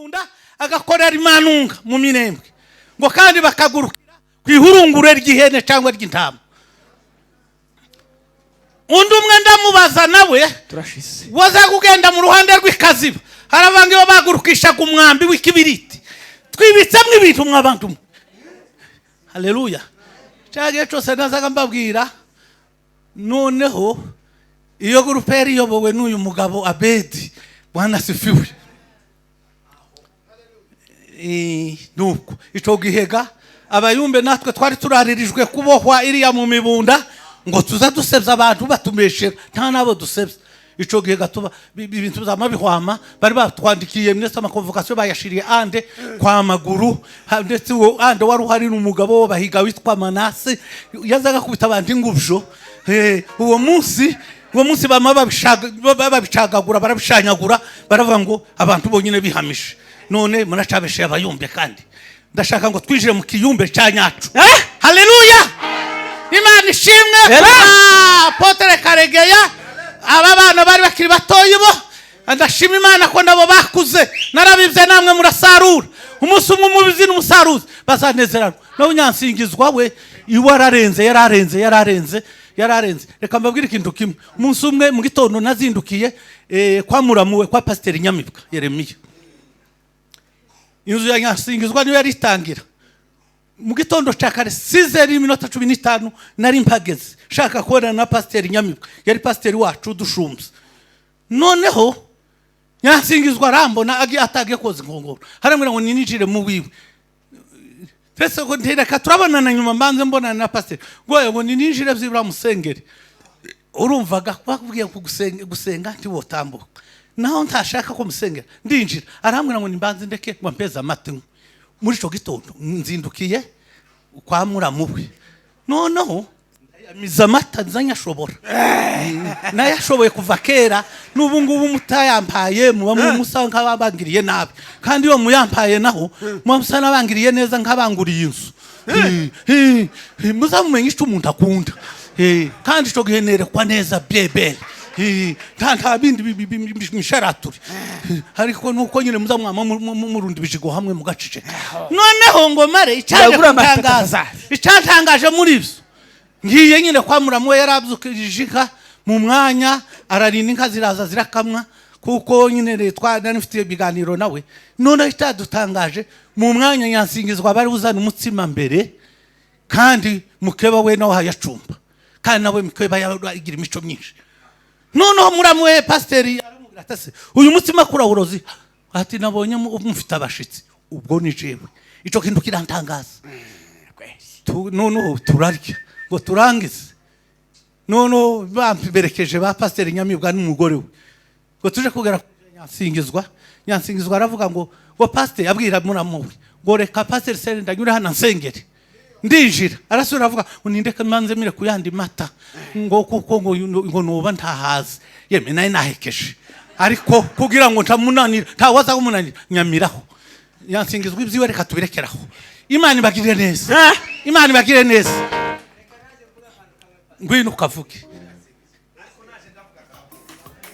Mibunda, agakorera Imanunga mu Minembwe, ngo kandi bakagurukira ku ihurungure ry'ihene cyangwa ry'intama. Undi umwe ndamubaza nawe Turashize. Waza kugenda mu ruhande rw'Ikaziba, haravanga iyo bagurukishaga umwambi w'ikibiriti. Twibitsemo ibintu mwabantu mwe. Haleluya! Cya gihe cyose nazaga mbabwira. Noneho iyo groupe yari iyobowe n'uyu mugabo Abedi. Bwana asifiwe. Nuko ico gihega abayumbe natwe twari turaririjwe kubohwa iriya mu Mibunda, ngo tuza dusebya abantu batumeshera, nta nabo dusebya. Ico gihe gatuba ibintu byama bihwama. Bari batwandikiye ndetse ama convocation bayashiriye ande kwa Maguru. Ndetse uwo ande wari uhari n'umugabo wo bahiga witwa Manase, yazaga kubita abantu ingubjo. Uwo munsi bama babicagagura, barabishanyagura, baravuga ngo abantu bonyine bihamije. None muracabesheye abayumbe, kandi ndashaka ngo twinjire mu kiyumbe cya nyacu. Haleluya! Imana ishimwe. Apôtre Karegeya, aba bana bari bakiri batoya bo, ndashima Imana ko nabo bakuze. Narabibye, namwe murasarura. Umunsi umwe umubizi n'umusaruzi bazanezeranwa. Nawe Nyansingizwa we iwe ararenze, yararenze, yararenze, yararenze. Reka mbabwire ikintu kimwe. Umunsi umwe mu gitondo nazindukiye kwa muramuwe, kwa Pasiteri Nyamibwa Yeremiya. Inzu ya Nyansingizwa niyo yari itangira. Mu gitondo cya kare, 6h45, nari mpageze shaka kubonana na Pasiteri Nyamibwa, yari pasiteri wacu dushumbye. Noneho Nyansingizwa arambona, agiye atagiye koza inkongoro, harambwira ngo ninjire mu wiwe. Twese ngo ntireka turabonana nyuma, mbanze mbonana na pasiteri, ngo ninjire byibura musengere. Urumvaga bakubwiye ko gusenga ntiwotambuka, naho ntashaka ko musengera. Ndinjira, arambwira ngo nimbanze ndeke ngo mpeze amata nywe. Muri ico gitondo nzindukiye kwa muramu we, noneho ndayamiza amata nzanyashobora, nayashoboye kuva kera. N'ubu ngubu mutayampaye muba musa nk'ababangiriye nabi, kandi iyo muyampaye naho muba musa n'abangiriye neza, nk'abanguriye inzu. Muzamumenye icyo umuntu akunda. Kandi ico gihe nerekwa neza byebere. Nta bindi misharature. Ariko nuko nyine muzamwama murunda ibijigo hamwe mugaceceka. Noneho ngo mare icyaje Ndagura amata. kutangaza, Tafadhali. icyantangaje muri ibyo, ngiye nyine kwa muramu we, yarabyukije inka mu mwanya, ararinda inka ziraza zirakamwa, kuko nyine nari mfite ibiganiro nawe. Noneho icyadutangaje, mu mwanya Nyansingizwa bari buzana umutsima mbere, kandi mukeba we nawe ahayacumba, kandi nawe mukeba igira imico myinshi. Noneho muramu we pasiteri aramubwira ati: "Ese uyu mutsima kurawurozi?" Ati: "Nabonye mufite abashitsi, ubwo ni jewe." Ico kintu kirantangaza. Noneho turarya ngo turangize, noneho bamberekeje ba Pasiteri Nyamibwa n'umugore we, ngo tuje kugera ku Nyansingizwa. Nyansingizwa aravuga ngo pasiteri abwira muramu we ngo: "Reka Pasiteri Sere ndanyure hano nsengere." Ndinjira, arasubira aravuga ngo nindeke manze mire ku yandi mata, ngo kuko ngo nuba ntahazi. Yemwe, nawe nahekeje, ariko kugira ngo ntamunanira, ntawaza kumunanira, nyamiraho. Nyansingizwa ibyiwe reka tubirekeraho. Imana ibagirire neza. Imana ibagirire neza. Ngwino ukavuge.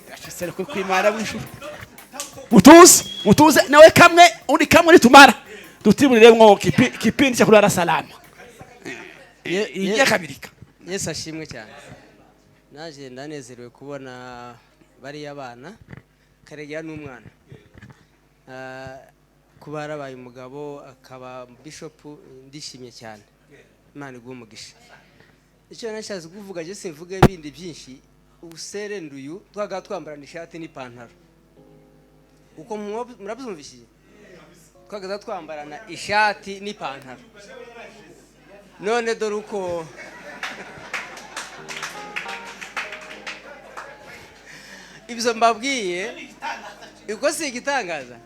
Turashize kuri kwimana w'ijuru. Mutuze, mutuze nawe kamwe undi kamwe, nitumara dutiburiremwo kipindi cha kulala salama. Ijya kabirika. Yesu ashimwe cyane. Naje ndanezerewe kubona bariya bana. Karegeya n'umwana, kuba yarabaye umugabo akaba bishopu, ndishimye cyane. Imana iguhe umugisha. Icyo nashatse kuvuga, je simvuge ibindi byinshi. Ubuserenduyu twaga twambarana ishati n'ipantaro, uko murabyumvishije, twagaza twambarana ishati n'ipantaro. None dore uko ibyo mbabwiye, uko si igitangaza?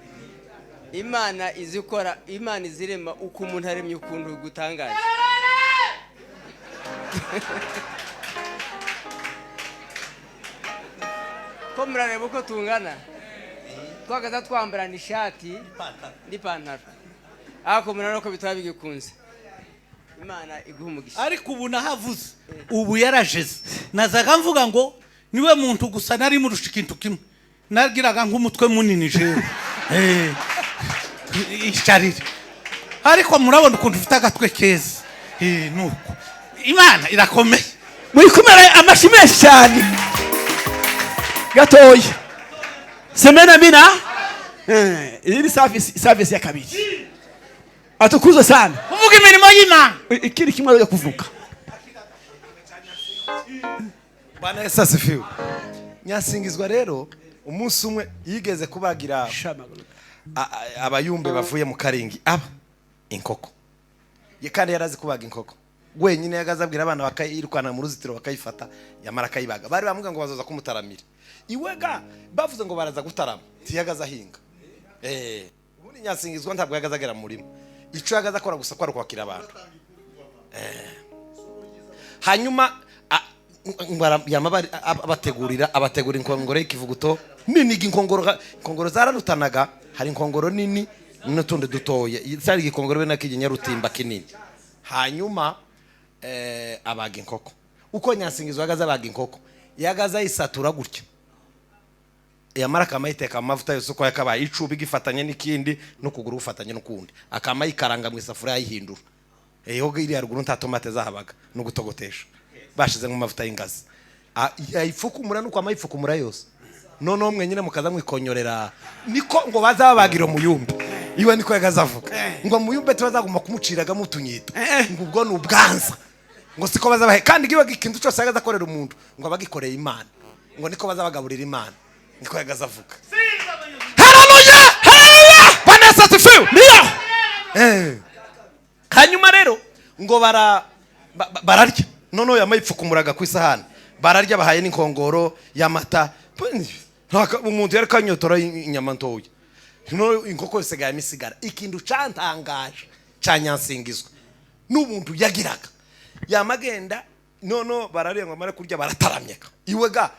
Imana izi ikora, Imana izirema uko umuntu aremye ukuntu gutangaje. Ko murareba uko tungana, twagaza twambarana ishati n'ipantaro, ariko murabona ko bitaba bigikunze. Imana iguha umugisha. Ariko ubu nahavuze, ubu yarajeze. Nazaga mvuga ngo niwe muntu gusa nari murusha ikintu kimwe, nagiraga nk'umutwe munini jewe. Icarire. Ariko murabona ukuntu ufite agatwe keza. Nuko Imana irakomeye. Muri kumera amashyi menshi cyane gatoya. Semena mina. Iyi ni service ya kabiri. Atukuzwe sana. Kuvuga imirimo y'Imana. Ikindi kimwe yo kuvuga. Bwana Yesu asifiwe. Nyasingizwa rero umunsi umwe yigeze kubagira abayumbe bavuye mu Karingi aba inkoko. Ye kandi yarazi kubaga inkoko wenyine, yagaze abwira abana bakayirukana mu ruzitiro bakayifata, yamara akayibaga. Bari bamubwira ngo bazoza kumutaramira iwega, bavuze ngo baraza gutarama, ntiyagaze ahinga. Ubundi Nyasingizwa ntabwo yagaze agera mu murima, ico yagaze akora gusa kwari kwakira abantu. Hanyuma yama abategurira inkongoro y'ikivuguto nini. Inkongoro zararutanaga, hari inkongoro nini n'utundi dutoya, cyari igikongoro be nak'iginyarutimba kinini. Hanyuma abaga inkoko. Uko Nyasingizwa yagaze abaga inkoko, yagaze ayisatura gutya, yamara akamayiteka mu mavuta yose uko yakabaye, icubi gifatanye n'ikindi n'ukuguru gufatanye n'ukundi, akamayikaranga mu isafuriya ayihindura. Iyo iriya ruguru nta tomate zahabaga no gutogotesha, bashize mu mavuta y'ingazi. Ayifukumura nuko amayifukumura yose, noneho mwe nyine mukaza mwikonyorera. Niko ngo bazababagira muyumbe iwe, niko yagaze avuga ngo muyumbe tubazaguma kumuciragamo utunyito, ngo ubwo ni ubwanza, ngo siko bazabahe. Kandi igihe ikintu cyose yagaze akorera umuntu ngo abagikoreye Imana, ngo niko bazabagaburira Imana, niko yagaze avuga. Haleluya, haleluya, Bwana Yesu asifiwe. Ndio. Hanyuma rero ngo bararya, noneho yamayipfukumuraga ku isahani, bararya, bahaye n'inkongoro y'amata. Umuntu yari kanyotora inyama ntoya, noneho inkoko yose misigara. Ikintu cantangaje ca Nyansingizwa n'ubuntu yagiraga, yamagenda noneho bararya, ngo amare kurya barataramyeka iwega.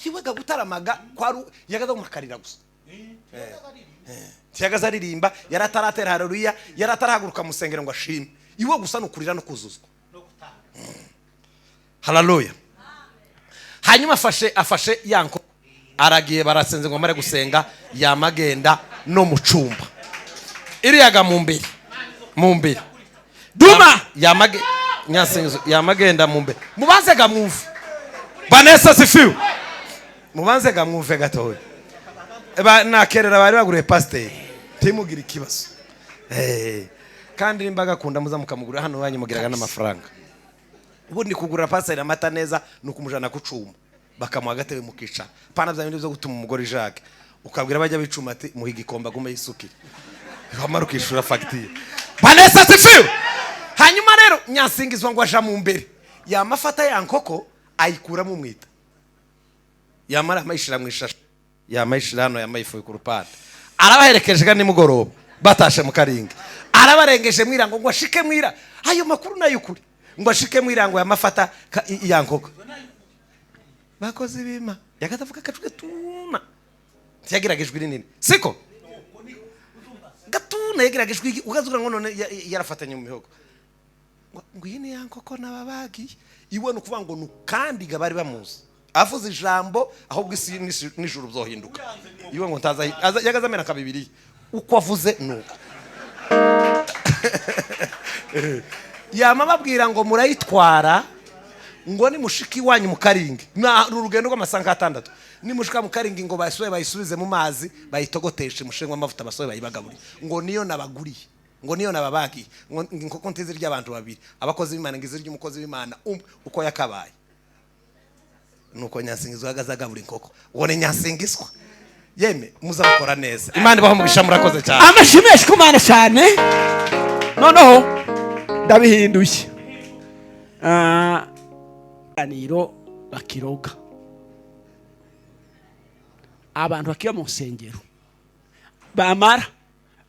Iwega gutaramaga kwaru yagaza mumakarira gusa, ntiyagaze aririmba, yari ataratera haleluya, yari atarahaguruka mu rusengero ngo ashime. Iwe gusa ni ukurira no kuzuzwa. Haleluya. Hanyuma afashe ya nkoko aragiye, barasenze, ngo amare gusenga yamagenda no mu cumba iriyaga mu mbere mu mbere. Duma. Yamage Nyasingizo yamagenda mu mbere. Mubanze ga mwumve. Bwana Yesu asifiwe. Mubanze ga mwumve gatoya. Ba nakerera bari baguriye pasiteri, ntimugire ikibazo. Kandi nimba agakunda muza mukamugurira hano wanyu, mugiraga n'amafaranga. Ubundi kugurira pasiteri amata neza ni ukumujana ku cuma, bakamuha agatebe mukicara, pana bya bindi byo gutuma umugore ijage, ukabwira bajya bicuma ati muha igikombe agume yisukire, wamara ukishura fagitire. Bwana Yesu asifiwe. Hanyuma rero Nyasingizwa ngo aja mu mbere, yamafata ya nkoko ayikuramo umwita, yamara amayishira mu ishashi, yamayishira hano, yamayifuye ku rupande, arabaherekeje kandi nimugoroba batashe mu Karinga, arabarengeje mwirango ngo ashike mwira. Ayo makuru nayo ukuri, ngo ashike mwirango yamafata ya nkoko bakoze ibima, yakatavuga akacu gatuna, ntiyagiraga ijwi rinini siko gatuna, yagiraga ijwi ukazugira ngo none yarafatanye mu mihogo. Ngo iyi ni ya nkoko nababagiye iwe. Ni ukuvuga ngo ni kandi bari bamuzi avuze ijambo, ahubwo isi n'ijuru byohinduka. Iwe ngo ntaza yagaze amena ka Bibiliya, uko avuze nuko yama babwira ngo murayitwara, ngo ni mushiki wanyu mu Karingi, na urugendo rw'amasaha 6, ni mushika mu Karingi ngo basobe bayisubize mu mazi, bayitogoteshe mushengwa amavuta, basobe bayibagaburire, ngo niyo nabaguriye, ngo niyo nababagiye, ngo inkoko ntizirya abantu babiri, abakozi b'Imana ngo izirya umukozi w'Imana umwe uko yakabaye. Nuko Nyasingizwa ahagaze agabura inkoko. Uwo ni Nyasingizwa. Yeme muzakora neza, Imana ibahe umugisha, murakoze cyane. Amashyi menshi ku Mana cyane. Noneho ndabihinduye. Ganiro bakiroga abantu bakiba mu nsengero, bamara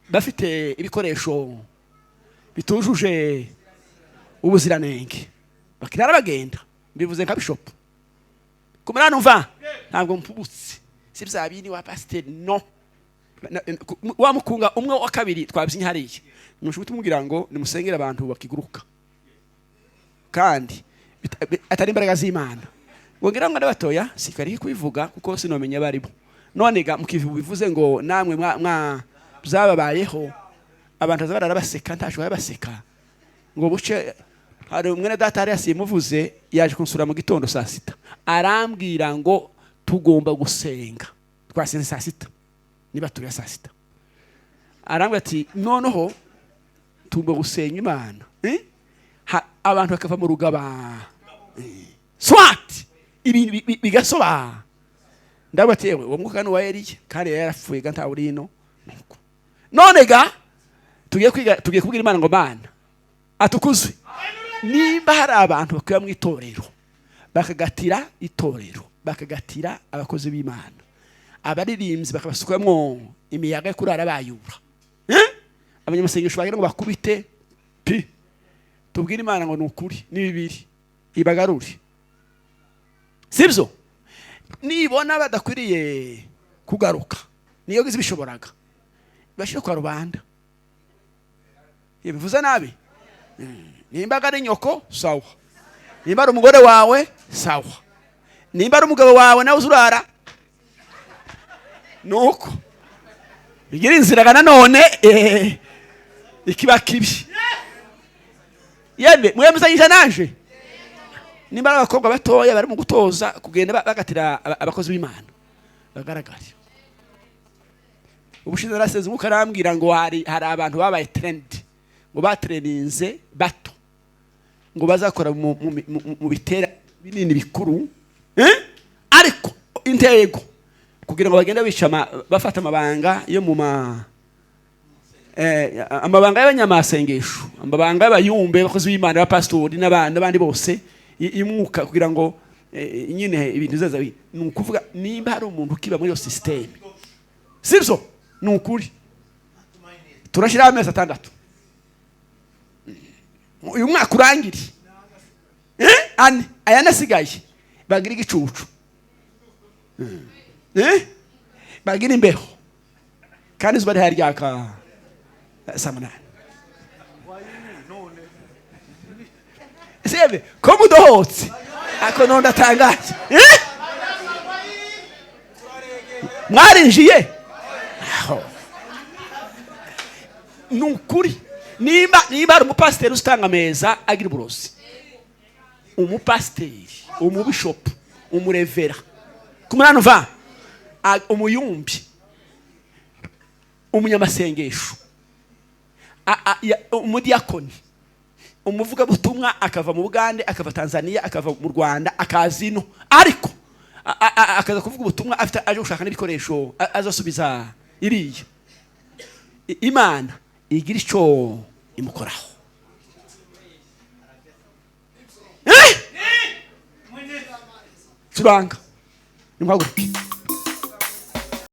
bafite ibikoresho bitujuje ubuziranenge, bakirara bagenda. Mbivuze nka bishop kumara numva ntabwo mpubutse, si bya bindi wa pasiteri no wa mukunga umwe wa kabiri twabyinnye hariya, nushuti tumubwira ngo nimusengere abantu bakiguruka, kandi atari imbaraga z'Imana. Ngo ngira ngo batoya sikari kubivuga kuko sinomenya baribo. None ga mukivu bivuze ngo namwe mwa Byababayeho, abantu baza bararabaseka, ntashobora baseka ngo buce. Hari umwene data hariya simuvuze, yaje kunsura mu gitondo saa 6, arambwira ngo tugomba gusenga. Twasenze saa 6, niba turi saa 6, arambwira ati noneho tugomba gusenga Imana, abantu bakava mu rugaba, swat ibintu bigasoba. Ndavuga ati yewe, uwo mwuka ni uwa Eliya, kandi yari yarapfuye ga, ntawe uri ino. None ga tugiye kwiga, tugiye kubwira Imana ngo Mana atukuzwe, nimba hari abantu bakwiye mu itorero bakagatira itorero, bakagatira abakozi b'Imana, abaririmbyi bakabasukamwo imiyaga yo kurara bayura, abanyamasengesho bagira ngo bakubite pi, tubwire Imana ngo ni ukuri ni bibiri ibagarure, sibyo? Nibona badakwiriye kugaruka, niyo bishoboraga bashyire kwa rubanda. Bivuze nabi, nimba ari nyoko sawa, nimba ari umugore wawe sawa, nimba ari umugabo wawe nawe uzurara nuko bigira inzira nanone ikiba kibi. Yemwe mwemezanyije nanje, nimba ari abakobwa batoya bari mu gutoza kugenda bagatira abakozi b'Imana bagaragare. Ubushize naraseze umwuka arambwira ngo hari abantu babaye trend, ngo batreninze bato ngo bazakora mu bitera binini bikuru, ariko intego kugira ngo bagende bica bafata amabanga yo mu ma amabanga y'abanyamasengesho, amabanga y'abayumbe, abakozi b'Imana, abapasitori n'abandi bose y'umwuka, kugira ngo nyine ibintu bizaza. Ni ukuvuga nimba hari umuntu ukiba muri iyo systeme, sibyo? Ni ukuri turashyiraho amezi 6, uyu mwaka urangire, ane aya nasigaye bagira igicucu, bagira imbeho, kandi izuba rihari ryaka saa 8. Sebe ko mudohotse ako none ndatangaje, mwarinjiye aho. Ni ukuri nimba ari umupasiteri usitanga ameza agira uburozi, umupasiteri, umubishopu, umurevera ku munani uva umuyumbi, umunyamasengesho, umudiyakoni, umuvugabutumwa, akava mu Bugande, akava Tanzania, akava mu Rwanda, akaza ino, ariko akaza kuvuga ubutumwa afite aje gushaka n'ibikoresho azasubiza iriya. Imana igira icyo imukoraho. Turanga nimuhaguruke.